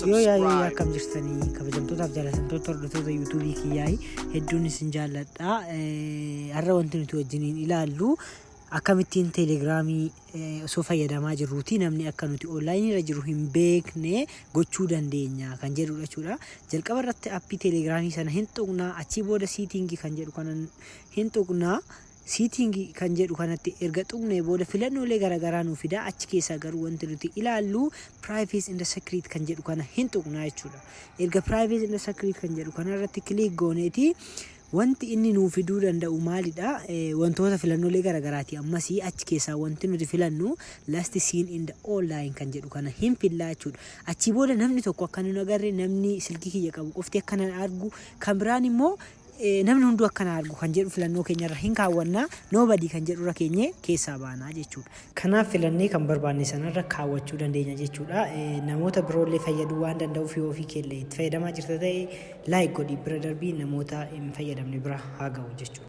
Yoo yaa yoo yaa, Subscribe. akkam jirtanii, kabajamtootaaf jaalatamtoota hordoftoota YouTubeii kiyyaa'ii? Hedduun isin jaalladha. Har'a wanti nuti wajjiniin ilaallu akkamittiin Telegramii osoo fayyadamaa jirruuti namni akka nuti onlineii irra jiru hin beekne gochuu dandeenya kan jedhudha jechuudha. Jalqaba irratti appii Telegramii sana hin tuqnaa, achii booda settingii kan jedhu kana hin tuqnaa. Settingii kan jedhu kanatti erga tuqnee booda filannoolee garaagaraa nuu fida. Achi keessaa garuu wanti nuti ilaallu privacy and security kan jedhu kana hin tuqnaa jechuudha. Erga privacy and security kan jedhu kana irratti click gooneeti, wanti inni nuu fiduu danda'u maalidha? Wantoota filannoolee garaagaraati. Ammasii achi keessaa wanti nuti filannu last seen in the online kan jedhu kana hin fillaa jechuudha. Achii booda namni tokko akka nu agarre, namni silkii kiyya qabu qofti akka nan argu, kan biraan immoo namni hunduu akkana argu kan jedhu filannoo keenyarra hin kaawwannaa. Nobody kan jedhurra keenye keessaa baanaa jechuudha. Kanaaf filannee kan barbaanne sanarra kaawwachuu dandeenya jechuudha. Namoota biroollee fayyaduu waan danda'uuf, yoo ofii keellee itti fayyadamaa jirta ta'e, like godhi bira darbii namoota hin fayyadamne bira haa ga'u jechuudha.